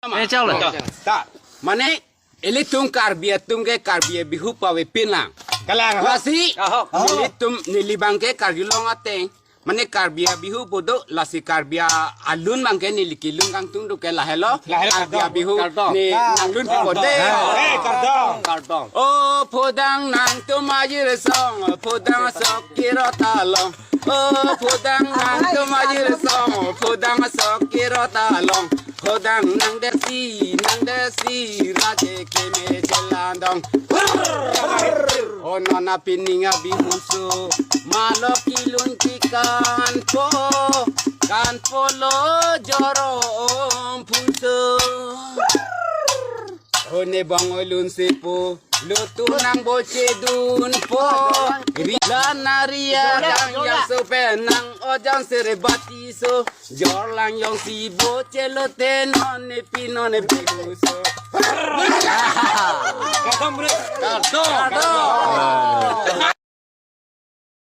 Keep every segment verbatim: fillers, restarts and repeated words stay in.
Eh, chalo. Ta, mane, ilitum Karbi atum ke Karbi Bihu pavepin lang. Kalang. Lasi, ahok. Ilitum neli abang ke Karbi Anglong ateng. Mane Karbi Bihu pu do, lasi Karbi alun abang ke neli kelun kangtung do ke lahelo. Lahelo Karbi kardom. Bihu kardom. Ne nanglun pi pote. Eh, kardom. Kardom. O phodang nangtum ajir song, phodang sok kirot along. O phodang nangtum ajir song, phodang sok kirot along. Phodang nang desi, nang desi, raje keme chelandong. O non apining abihuso, malok ilun kikan po, kan po lo jorom phuso. O ne bang o lun sipu, lutu nang boche dun po. Ri la nari adang yang so pen nang ojan sere bati so. Jor lang jongsi boche lote non ne pi non ne pi so. Kardom, bre. Kardom. Kardom.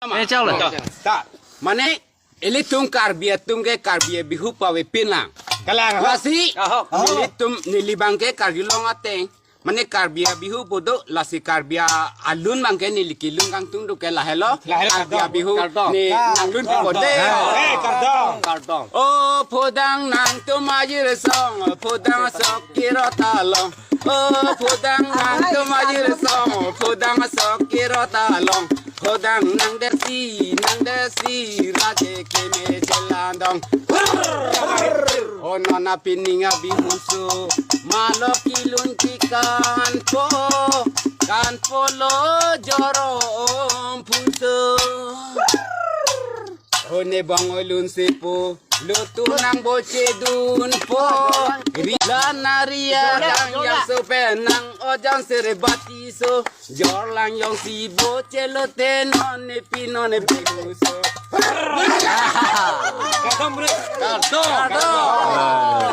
Eh, chalo. Ta, mane, ilitum Karbi atum ke Karbi Bihu pavepin lang. Kalang. Lasi, ahok. Ilitum neli abang ke Karbi Anglong ateng. Mane Karbi Bihu pu do, lasi Karbi alun abang ke neli kelun kangtung do ke lahelo. Lahelo Karbi kardom. Bihu kardom. Ne nanglun pi pote. Eh, kardom. Kardom. O phodang nangtum ajir song, phodang sok kirot along. O phodang nangtum ajir song, phodang sok kirot along. Phodang nang desi, nang desi, raje keme chelandong. O non apining abihuso, malok ilun kikan po, kan po lo jorom phuso. O ne bang o lun sipu, lutu nang boche dun po. Ri la nari adang yang so pen nang ojan sere bati so. Jor lang jongsi boche lote non ne pi non ne pi so. Kardom, bre. Kardom. Kardom.